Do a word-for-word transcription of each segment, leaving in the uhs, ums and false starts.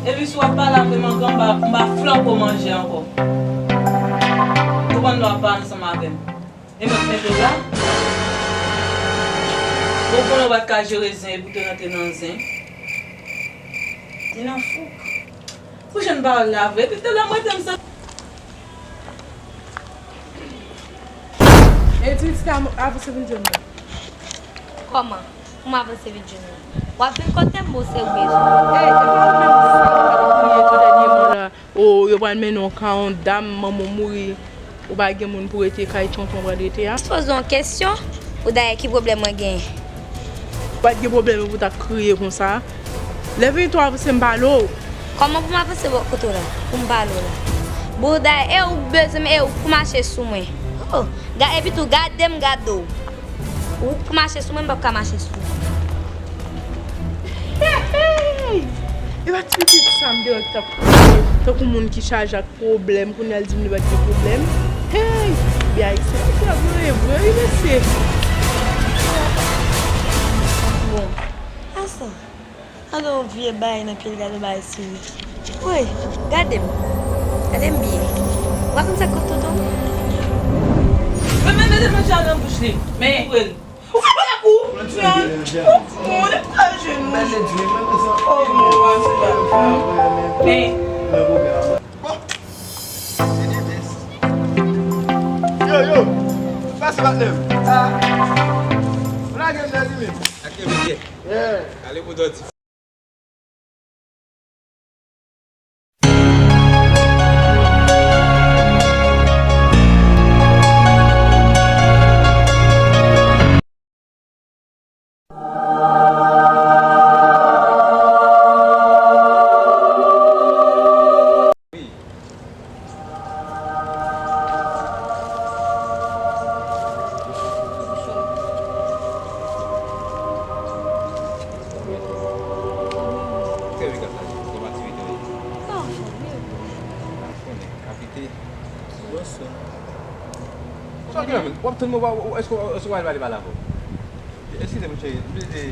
Epi si w ap pale avè m ankò, m pa, m pa flanke w manje ankò. Ou konprann lè w ap pale ansanm avè m. E m ap mete w la. Ou konnen w pa t ka jere zen epi w te rantre nan zen. Li nan fouk. Pwochèn pawòl la vre. Epi talè m rete m santi. E ti, ti ta avanse vin jwenn mwen. Kòman? Pou m avanse vin jwenn ou. W ap vin kote m, bon, se ou bezwen. Ey, e pa ou menm sa w ap kriye tou dènyèman la. O, yo pral mennen w ka yon dam, manman w mouri. Ou pa gen moun pou rete kay tonton w pral rete a. Poze yon kesyon, ou dayè ki pwoblèm mwen genyen? Ou pa t gen pwoblèm pou w t ap kriye konsa. Leve tou avanse m pale w. Kòman pou m avanse bò kote w la? Pou m pale w la. Bon, dayè, e ou bezwen m, e ou pou mache sou mwen. Oh, ga-, epi tou, gade m, gade w. Ou pou mache sou mwen, m p ap ka mache sou ou. Hey, hey! E pa ti pitit sa m te wè ki t ap kriye tankou moun ki chaje ak pwoblèm, kounye a l di m li pa t gen pwoblèm. Hey! Byen ayisyen ap travay vre wi mesye. Bon, asa. Gade yon vye bagay nan pye l, gade yon bagay sou li. Woy, gade m. Gade m byen. Ou pa konn sa k kot tonton? Men, men, mete manje a nan bouch li. Men, ouvri l. Ou fè kou! Ou fou, ou pa jwenn nou. Oh, mon, men. Bon. Yo, yo. Pase patnè m. Ah. Lage m nan li menm. Ak yon byen. Yeah. Ale pou dòti. Sa w fè, wi. Konnen, kapite. Bonswa. Sa w gen la menm? W ap tann mwen, w ap, èske, èske w al pale pale avè w? Eskize m, cheri, m bliye,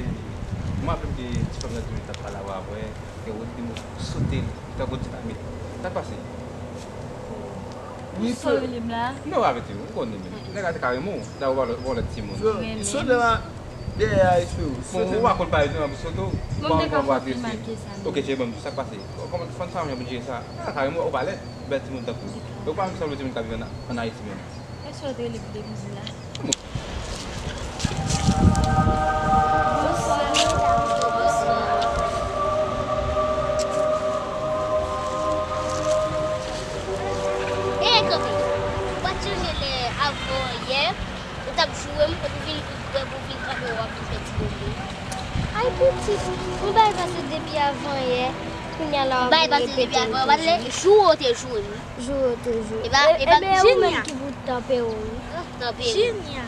m raple m ke ti fanm nan te t ap pale avè w apre, ke ou di m ou sote li, tankou dinamit. Sa k pase? Wi, ou sote li m la? Non, avèti w, ou konnen menm. Nèg la te ka renmen w, dayè ou pa w lòt timoun. Sote la. Dèyè a, espere w. Bon, ou pa konn pale non, pou sote w. Ou pa konn pale triste. Ok, cheri, ban m di sa k pase. Kòman fanm sa menm pou jere sa? Ah, sa, ou pa lèd, bèl timoun tankou w. Ou pa sanble timoun k ap viv ann, ann Ayiti menm. Èske w te rele pou depoze la? Bonswa. Bonswa. E, kanpe. Ou pa t sonje lè avan yè? Ou t ap joure m, epi w vin pi pre pou w vin frape, w ap vin fè ti bonbon. Ay, pitit, yon bagay pase depi avan yè, kounye a la w ap repete l toujou. Jou ou te joure m. Jou ou te joure m. E pa, e pa, e, e, men ou menm ki pou tanpe w, wi. Tanpe w. Junior,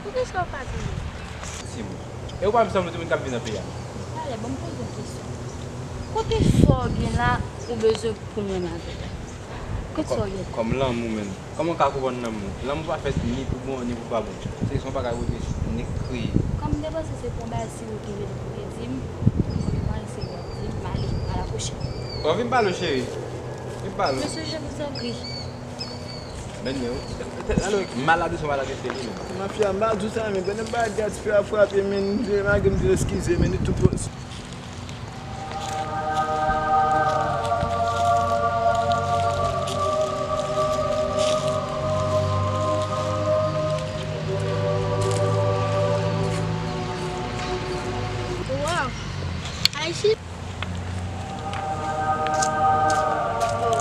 poukisa w pa tanpe m? Si, bon. E ou pa menm sanble timoun k ap viv nan peyi a? Talè, ban m poze w kesyon. Kote sa w gen la, ou bezwen pou m renmen avè w? Kote sa w gen? Kòm lanmou, menm. Kòman w ka konprann lanmou? Lanmou pa fèt ni pou bon, ni pou pa bon. Se, se yon bagay ou te nèk kreye. Kòm m te panse se pou yon bagay serye ou te vini pou te di m, m pa eseye di m, m ale, a la pwochèn. Bon, vin pale w, cheri. Vin pale w. Mesye, je vous en prie. Men yo, malad ou se malad esteri menm. Mafya, m pa di w sa, men pandan m pa di a, ti frè a frape, men m di, malgre m di l eskize, men li tou pwos. Wow! Ayiti.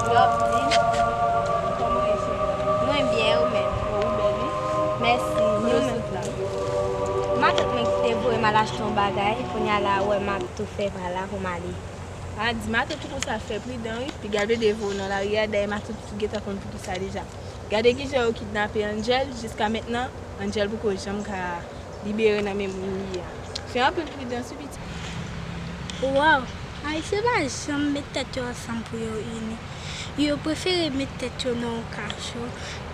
Yo ap di, kòman w ye, cheri? Mwen byen, ou menm? Ou bèl, wi. Mèsi, ou menm tou. Matant mwen ki te voye m al achte yon bagay, kounye a la, wè m ap tou fè pa la pou m ale. A di matant ou konsa fè pridan wi, piga l plede voye w nan lari a, dayè matant ou gentan konn poukisa deja. Gade kijan yo kidnape Angel, jiska mentnan, Angel poko janm ka libere nan men moun li ye a. Fè anpil pridans wi pitit. Waw, Ayisyen pa janm met tèt yo ansanm pou yo ini. Yo prefere met tèt yo nan yon kacho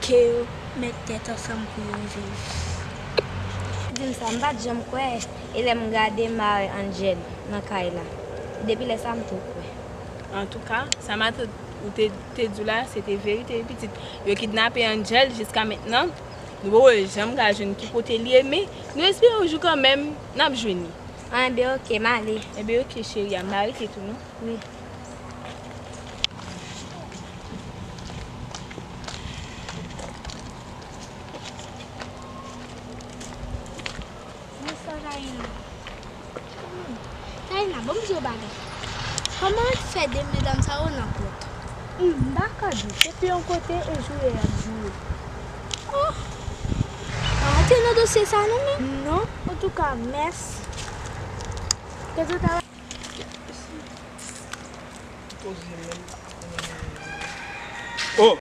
ke yo met tèt ansanm pou yo viv. Di m sa, m pa t janm kwè, e lè m gade m pa wè Angel nan kay la. Depi lè sa m tou kwè. Antouka, sa matant ou te, te di w la, se te verite, wi, pitit. Yo kidnape Angel jiska mentnan. Nou poko janm ka jwenn ki kote l ye, men nou espere yon jou kanmenm, n ap jwenn li. Enben, oke, m ale. Enben, oke, cheri a, m pa rete tou, non. Wi. Bonswa, Taina. Hmm. Taina, ban m di w yon bagay. Kòman w fè de medam sa yo nan kont? Hmm, m pa ka di w. Se pi yon kote e joure y ap joure. Oh! Pa rantre nan dosye sa non, men. Non, antouka, mèsi. Ke Dye ta... Oh!